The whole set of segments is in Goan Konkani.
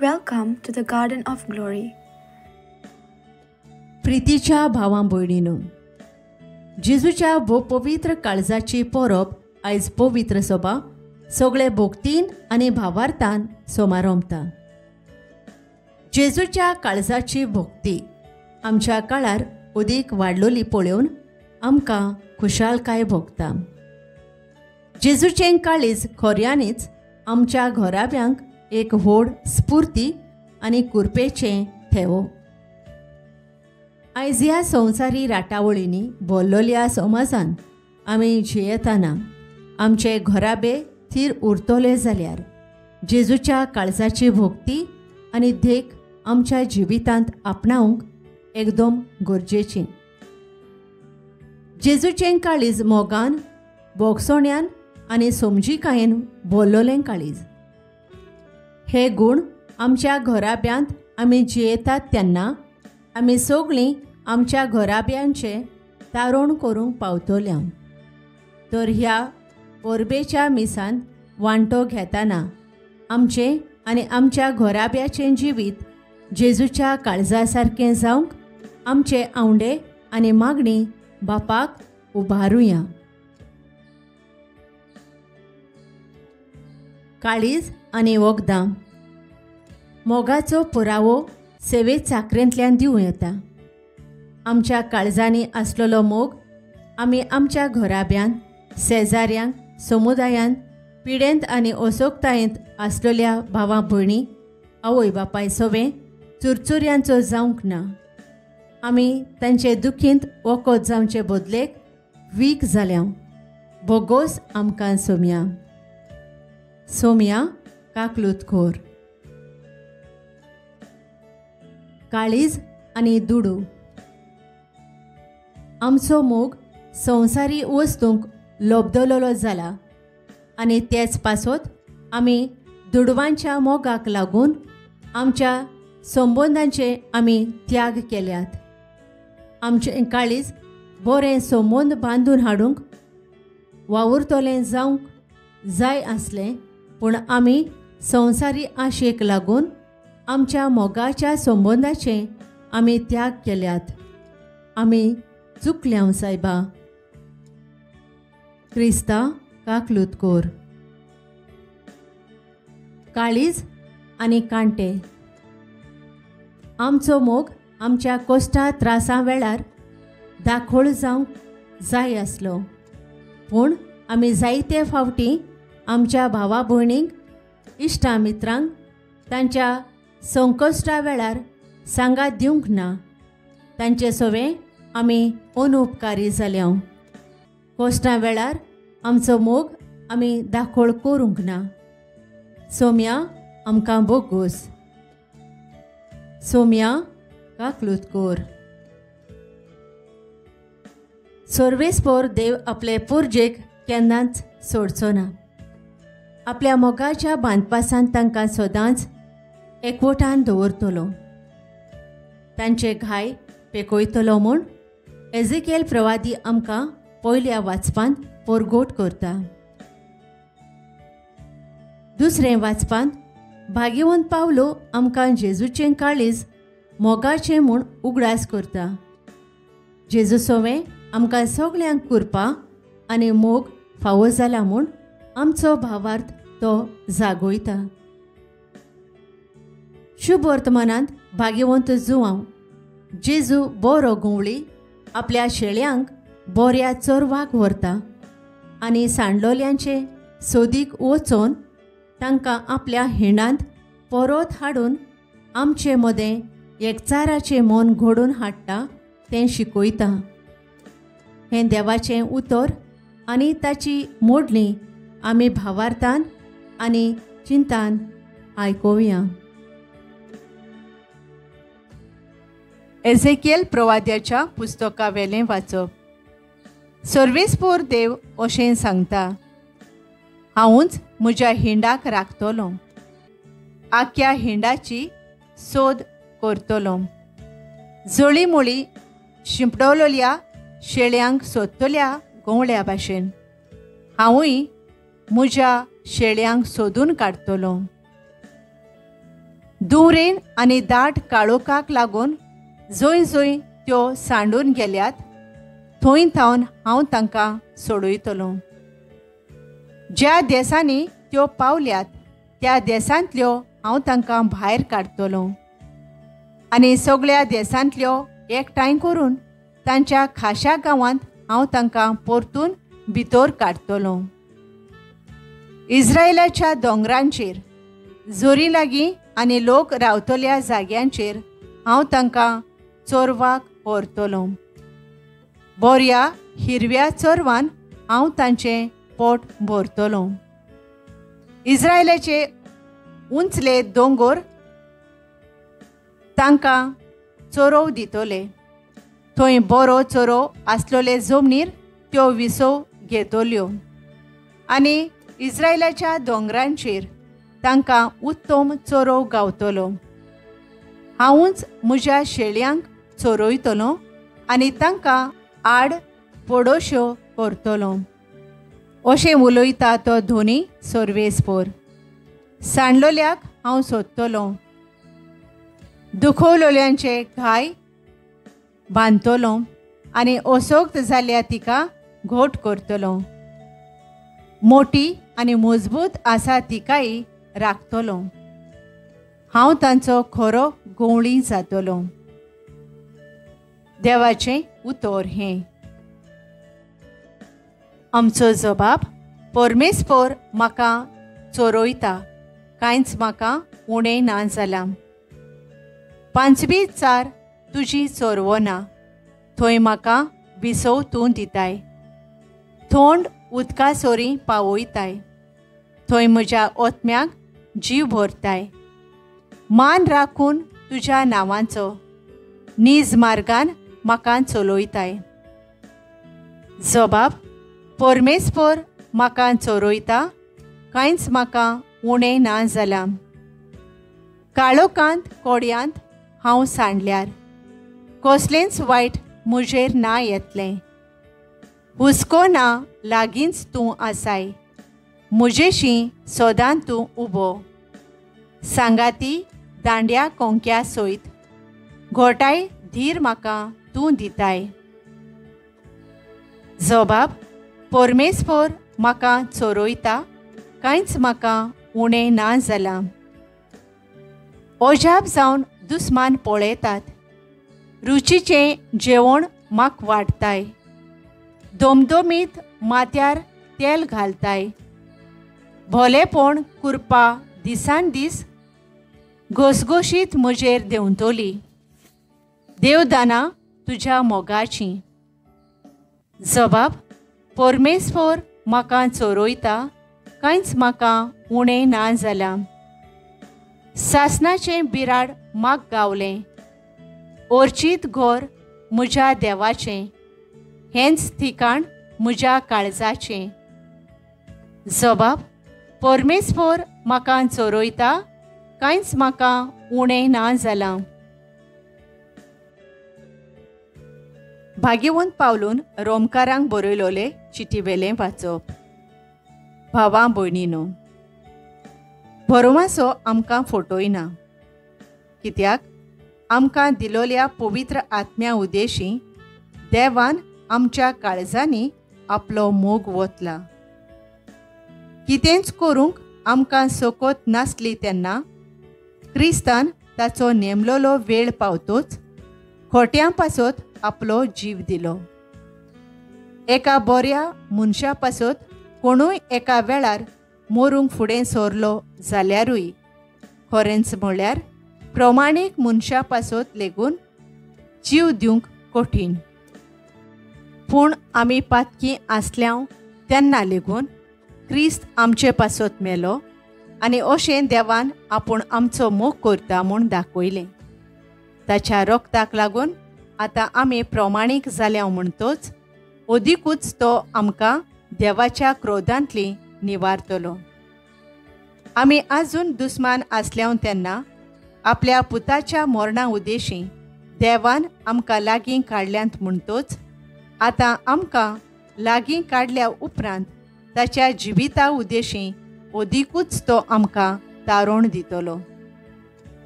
Welcome to the Garden of Glory. प्रितीच्या भावां भयणीनो, जेजूच्या भोव पवित्र काळजाची परब आयज पवित्र सभा सगळे भक्तीन आनी भावार्थान समारंभता. जेजूच्या काळजाची भक्ती आमच्या काळार अदीक वाडलोली पळोवन आमकां खुशालकाय भोगता. जेजूचें काळीज खऱ्यांनीच आमच्या घराब्यांक एक व्हड स्फूर्ती आनी कुरपेचें थेवो. आयज ह्या संवसारी राटावळींनी भरलेल्या समाजान आमी जियेतना आमचे घराबे थीर उरतले जाल्यार जेजूच्या काळजाची भक्ती आनी देख आमच्या जिवितांत आपणावंक एकदम गरजेची. जेजूचें काळीज मोगान, भोगसण्यान आनी समजिकायेन भरलेलें काळीज. हे गूण आमच्या घराब्यांत आमी जियेतात तेन्ना आमी सगळीं आमच्या घराब्यांचें तारण करूंक पावतल्या. तर ह्या परबेच्या मिसान वांटो घेतना आमचें आनी आमच्या घराब्याचें जिवीत जेजूच्या काळजा सारकें जावंक आमचे आवंडे आनी मागणी बापाक उबारुया. काळीज आनी वखदां. मोगाचो पुरावो सेवे चाकरेंतल्यान दिवं येता. आमच्या काळजांनी आसलेलो मोग आमी आमच्या घराब्यांत, शेजाऱ्यांक, समुदायांत, पिडेंत आनी असोकतायेंत आसलेल्या भावा भयणी, आवय बापाय सवें चुरचुऱ्यांचो जावंक ना. आमी तांचे दुखींत वखद जावचे बदलेक वीक जाल्या. भोगोस आमकां सोमया. सोमया काकलूत खोर. काळीज आनी दुडू. आमचो मोग संवसारी वस्तूंक लोबदलोलो जाला आनी तेच पासत आमी दुडवांच्या मोगाक लागून आमच्या संबंदांचे आमी त्याग केल्यात. आमचें काळीज बरें संबंद बांदून हाडूंक वावुरतलें जावंक जाय आसलें, पूण आमी संवसारी आशेक लागून आमच्या मोगाच्या संबंदाचे आमी त्याग केल्यात. आमी चुकल्या सायबा. क्रिस्ता काकलूत कोर. काळीज आनी कांटे. आमचो मोग आमच्या कोश्टा त्रासां वेळार दाखोळ जावंक जाय आसलो, पूण आमी जायते फावटी आमच्या भावा भयणींक, इश्टा मित्रांक तांच्या संकश्टा वेळार सांगात दिवंक ना. तांचे सवें आमी अनुपकारी जाल्या. कोश्टा वेळार आमचो मोग आमी दाखोळ करूंक ना. सोम्या आमकां बोगोस. सोम्या काकलूत कोर. सर्वेस्पोर देव आपले पुर्जेक केन्नाच सोडचो ना. आपल्या मोगाच्या बांदपासान तांकां सदांच एकवटान दवरतलो. तांचे घाय पेकयतलो म्हूण एझेकिएल प्रवादी आमकां पयल्या वाचपांत परगोट करता. दुसरें वाचपांत भाग्यवंत पावलो आमकां जेजूचें काळीज मोगाचें म्हूण उगडास करता. जेजू सवें आमकां सगळ्यांक कुरपा आनी मोग फावो जाला म्हूण आमचो भावार्थ तो जागोयता. शुभ वर्तमानांत भाग्यवंत जुवांव जेजू बरो घुंवळी आपल्या शेळ्यांक बऱ्या चरवाक व्हरता आनी सांडलोल्यांचे सोदीक वचून तांकां आपल्या हिंडांत परत हाडून आमचे मदें एकचाराचें मन घडोवन हाडटा तें शिकयता. हें देवाचें उतर आनी ताची मोडणी आमी भावार्थान आनी चिंतान आयकुया. एझेकिएल प्रवाद्याच्या पुस्तकावेलें वाचप. सर्वेस्पोर देव अशें सांगता, हांवूच म्हज्या हिंडाक राखतलो, आख्या हिंडाची सोद करतलो. जळीमुळी शिंपडवलेल्या शेळ्यांक सोदतल्या गवळ्या भाशेन हांवूय म्हज्या शेळ्यांक सोदून काडटलो. दुवरेन आनी दाट काळोखाक लागून जंय जंय त्यो सांडून गेल्यात थंय थावन हांव तांकां सोडयतलो. ज्या देसांनी त्यो पावल्यात त्या देसांतल्यो हांव तांकां भायर काडटलो आनी सगळ्या देसांतल्यो एकठांय करून तांच्या खाशा गांवांत हांव तांकां परतून भितर काडटलो. इस्रायलाच्या दोंगरांचेर, जोरी लागीं आनी लोक रावतल्या जाग्यांचेर हांव तांकां चोरवाक व्हरतलो. बऱ्या हिरव्या चोरवान हांव तांचें पोट भरतलो. इस्रायलाचे उंचले दोंगोर तांकां चोरोव दितले. थंय बरो चोरोव आसलेले जमनीर त्यो विसव घेतल्यो आनी इस्रायलाच्या दोंगरांचेर तांकां उत्तम चोरोव गावतलो. हांवूच म्हज्या शेळयांक चोरयतलो आनी तांकां आड पडोश्यो करतलो. अशें उलयता तो धोनी सर्वेस्पोर. सांडलोल्याक हांव सोदतलो, दुखवलोल्यांचे घाय बांदतलो आनी असोक्त जाल्या तिका घोट करतलो. मोटी आनी मजबूत आसा तिकाय राखतलो. हांव तांचो खरो गवळी जातलो. देवाचें उतर हें. आमचो जबाब परमेस्पोर म्हाका चोरयता, कांयच म्हाका उणें ना जालां. पांचवी चार तुजी चोरवना, थंय म्हाका विसव तूं दिताय. थोंड उदका सोरी पावयताय, थंय म्हज्या ओतम्याक जीव भरताय. मान राखून तुज्या नांवाचो नीज मार्गान म्हाका चलयताय. जबाब परमेस्पोर म्हाका चोरयता, कांयच म्हाका उणें ना जालां. काळोखांत कोड्यांत हांव सांडल्यार कसलेंच वायट म्हजेर ना येतलें. हुस्को ना लागींच तूं आसाय, म्हजेशी सदां तूं उबो. सांगाती दांड्या कोंक्या सयत घोटाय धीर म्हाका तूं दिताय. जबाब परमेस्पोर म्हाका चोरयता, कांयच म्हाका उणें ना जालां. अजाप जावन दुस्मान पळयतात, रुचीचें जेवण म्हाका वाडटाय. दोमदोमीत माथ्यार तेल घालताय. भोलेपण कुरपा दिसान दीस घोसघोशीत म्हजेर देंवतली. देवदानां तुज्या मोगाचीं. जबाब परमेस्पोर म्हाका चोरयता, कांयच म्हाका उणें ना जालां. सासणाचें बिराड म्हाका गावलें, ओर्चीत घर म्हज्या देवाचें, हेंच ठिकाण म्हज्या काळजाचें. जबाब परमेस्पोर म्हाका चोरयता, कांयच म्हाका उणें ना जालां. भाग्यवंत पावलून रोमकारांक बरयलोले चिटीवेलें वाचप. भावा भयणीनो, भरवासो आमकां फटयना, कित्याक आमकां दिलोल्या पवित्र आत्म्या उदेशी देवान आमच्या काळजांनी आपलो मोग वतला. कितेंच करूंक आमकां सकत नासली तेन्ना क्रिस्तान ताचो नेमलोलो वेळ पावतोच खोट्यां पासत आपलो जीव दिलो. एका बऱ्या मनशा पासत कोणूय एका वेळार मरूंक फुडें सरलो जाल्यारूय खरेंच म्हळ्यार प्रमाणीक मनशा पासत लेगून जीव दिवंक कठीण. पूण आमी पातकी आसल्याव तेन्ना लेगून क्रिस्त आमचे पासत मेलो आनी अशें देवान आपूण आमचो मोग करता म्हूण दाखयलें. ताच्या रक्ताक लागून आतां आमी प्रमाणीक जाल्या म्हणटोच अदिकूच तो आमकां देवाच्या क्रोधांतली निवारतलो. आमी आजून दुस्मान आसल्याव तेन्ना आपल्या पुताच्या मरणा उद्देशी देवान आमकां लागीं काडल्यांत म्हणटोच आतां आमकां लागीं काडल्या उपरांत ताच्या जिविता उद्देशी अदिकूच तो आमकां तारोण दितलो.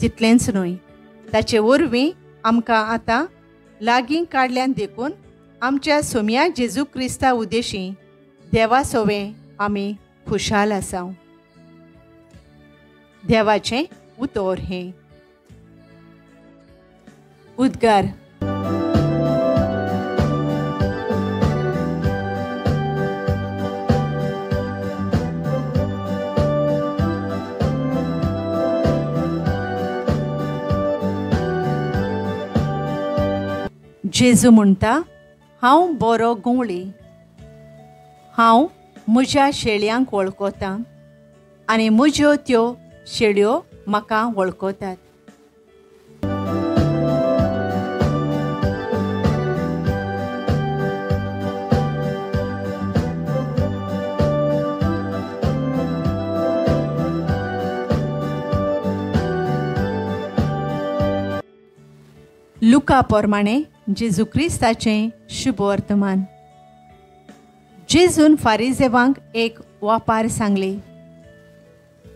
तितलेंच न्हय, ताचे वरवीं आमकां आतां लागीं काडल्यान देखून आमच्या सोम्या जेजू क्रिस्ता उद्देशी देवा सोवें आमी खुशाल आसा. देवाचें उतर हें. उद्गार. जेजू म्हणटा, हांव बरो गवळी, हांव म्हज्या शेळयांक वळखता आनी म्हज्यो त्यो शेळयो म्हाका वळखतात. लुका प्रमाणे जेजू क्रिस्ताचें शुभवर्तमान. जेजून फारिजेवांक एक वापार सांगली,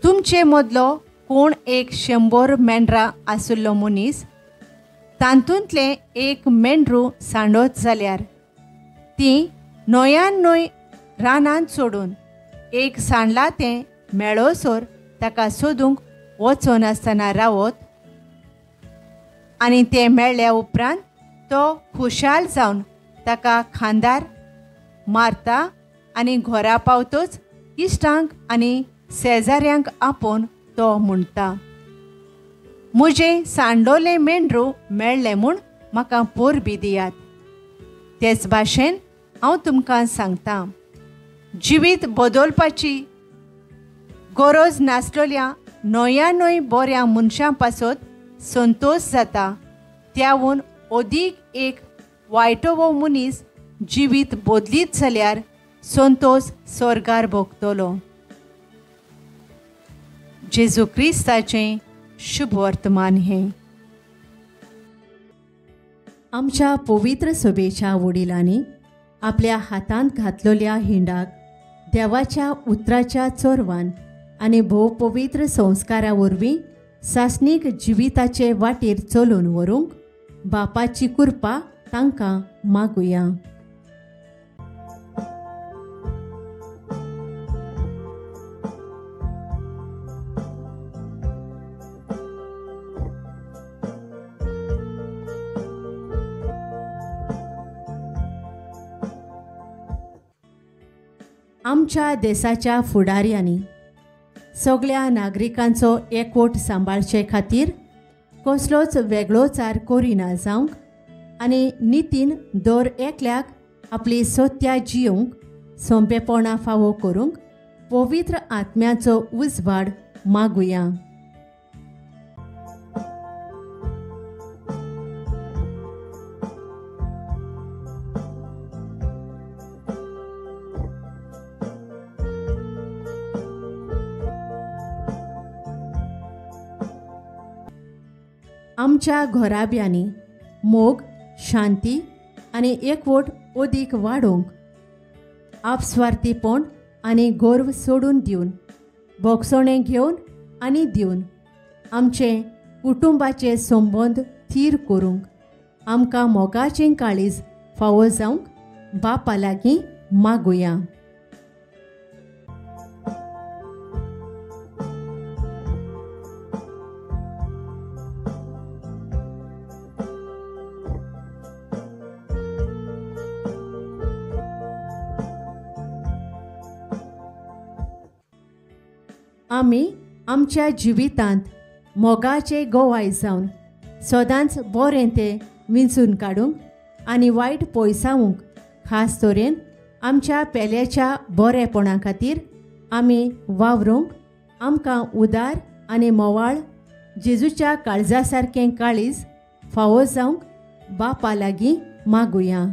तुमचे मदलो कोण एक 100 मेंढरां आशिल्लो मनीस तातूंतलें एक मेंढरू सांडत जाल्यार ती न्हंयान न्हंय रानांत सोडून एक सांडला तें मेळोसर ताका सोदूंक वचनासतना रावत आनी तें मेळ्ळ्या उपरांत तो खुशाल जावन ताका खांदार मारता आनी घरा पावतच इश्टांक आनी शेजाऱ्यांक आपोवन तो म्हणटा, म्हजें सांडोलें मेंढरू मेळ्ळें म्हूण म्हाका परबी दियात. तेच भाशेन हांव तुमकां सांगता, जिवीत बदलपाची गरज नासलेल्या न्हंया न्हंय बऱ्या मनशां पासत संतोश जाता त्यावून अदीक एक वायटो वो मनीस जिवीत बदलीत जाल्यार संतोश स्वर्गार भोगतलो. जेजू क्रिस्ताचें शुभवर्तमान हें. आमच्या पवित्र सभेच्या वडिलांनी आपल्या हातांत घातलेल्या हिंडाक देवाच्या उतराच्या चोरवान आनी भोव पवित्र संस्कारा वरवीं सासणीक जिविताचे वाटेर चलून व्हरूंक बापाची कृपा तांकां मागुया. आमच्या देशाच्या फुडाऱ्यांनी सगळ्या नागरिकांचो एकवट सांबाळचे खातीर कसलोच वेगळोचार करिना जावंक आनी नितीन दर एकल्याक आपली सत्या जियोवंक सोंपेपणां फावो करूंक पवित्र आत्म्याचो उजवाड मागुया. आमच्या घराब्यांनी मोग, शांती आनी एकवट अदीक वाडोवंक आपस्वार्थीपण आनी गर्व सोडून दिवन भोगसणें घेवन आनी दिवन आमचे कुटुंबाचे संबंद थीर करूंक आमकां मोगाचें काळीज फावो जावंक बापा लागीं मागुया. आमी आमच्या जिवितांत मोगाचे गोवाय जावन सदांच बरें तें विंचून काडूंक आनी वायट पयसावूंक खास तरेन आमच्या पेल्याच्या बरेपणा खातीर आमी वावरूंक आमकां उदार आनी मोवाळ जेजूच्या काळजा सारकें काळीज फावो जावंक बापा लागीं मागुया.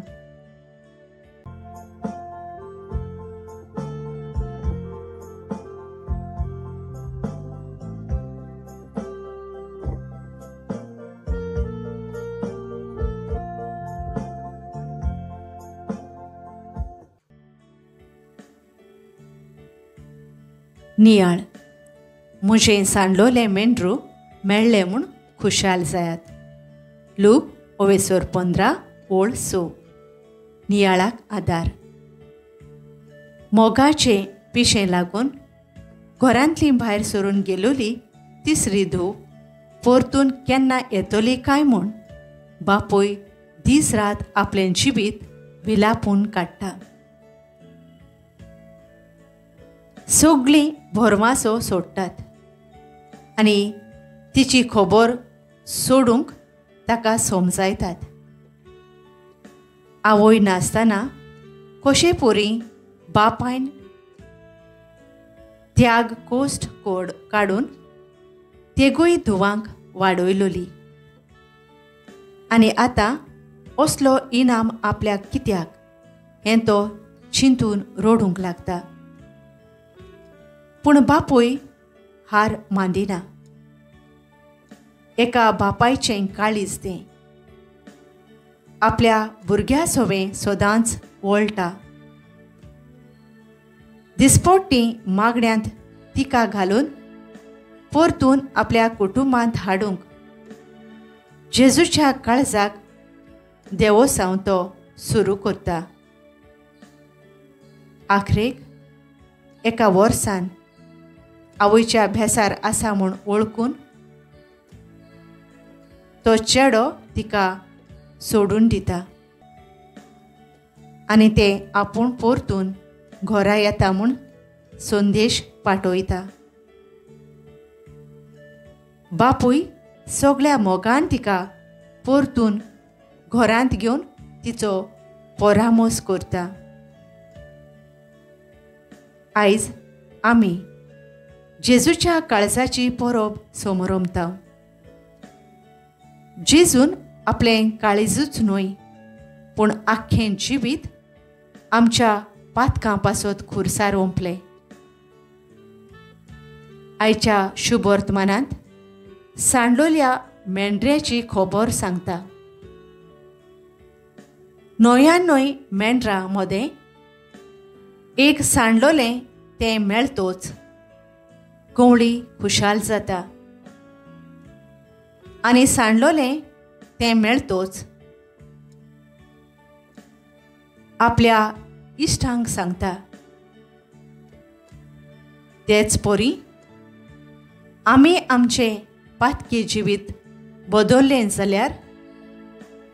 नियाळ. म्हजें सांडलोलें मेंढरू मेळ्ळें म्हूण खुशाल जायात. लूक 15 ओळ 6. नियाळाक आदार. मोगाचें पिशें लागून घरांतली भायर सरून गेलोली तिसरी धूव परतून केन्ना येतली काय म्हूण बापूय दीस रात आपलें जिवीत विलापून काडटा. सगळीं भरमासो सोडटात आनी तिची खबर सोडूंक ताका समजायतात. आवय नासतना कशे पोरी बापायन त्याग कोश्ट कोड काडून तेगूय धुवांक वाडयलोली आनी आतां असलो इनाम आपल्याक कित्याक हें तो चिंतून रडूंक लागता. पूण बापूय हार मांदिना. एका बापायचें काळीज तें आपल्या भुरग्या सवें सदांच वळटा. दिसपट्टी मागण्यांत तिका घालून परतून आपल्या कुटुंबांत हाडूंक जेजूच्या काळजाक देवोसांव तो सुरू करता. आखरेक एका वर्सान आवयच्या भेसार आसा म्हूण वळखून तो चेडो तिका सोडून दिता आनी ते आपूण परतून घरा येता म्हूण संदेश पाठयता. बापूय सगळ्या मोगान तिका परतून घरांत घेवन तिचो परामोस करता. आयज आमी जेजूच्या काळजाची परब समरमता. जेजून आपलें काळीजूच न्हय पूण आख्खें जिवीत आमच्या पातकां पासत खुर्सार ओंपलें. आयच्या शुभवर्तमानांत सांडलोल्या मेंढऱ्याची खबर सांगता. 99 मेंढरां मदें एक सांडलोलें तें मेळतोच गवळी खुशाल जाता आनी सांडलोलें तें मेळतोच आपल्या इश्टांक सांगता. तेच परी आमी आमचें पातकी जिवीत बदल्लें जाल्यार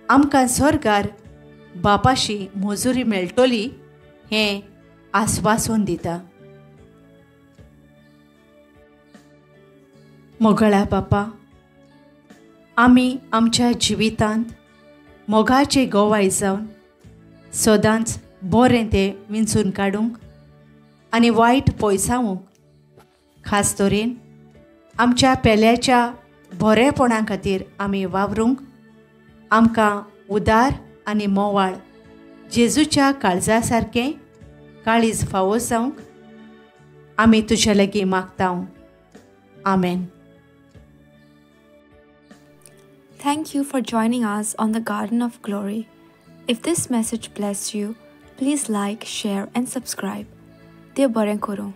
आमकां स्वर्गार बापाशी मजुरी मेळटली हें आस्वासन दिता. मोगळा बापा, आमी आमच्या जिवितांत मोगाचे गोवाय जावन सदांच बरें तें विंचून काडूंक आनी वायट पयसावूंक, खास तरेन आमच्या पेल्याच्या बरेपणा खातीर आमी वावरूंक आमकां उदार आनी मोवाळ जेजूच्या काळजा सारकें काळीज फावो जावंक आमी तुज्या लागीं मागता. आमेन. Thank you for joining us on the Garden of Glory. If this message blessed you, please like, share and subscribe. Dev बरें करूं.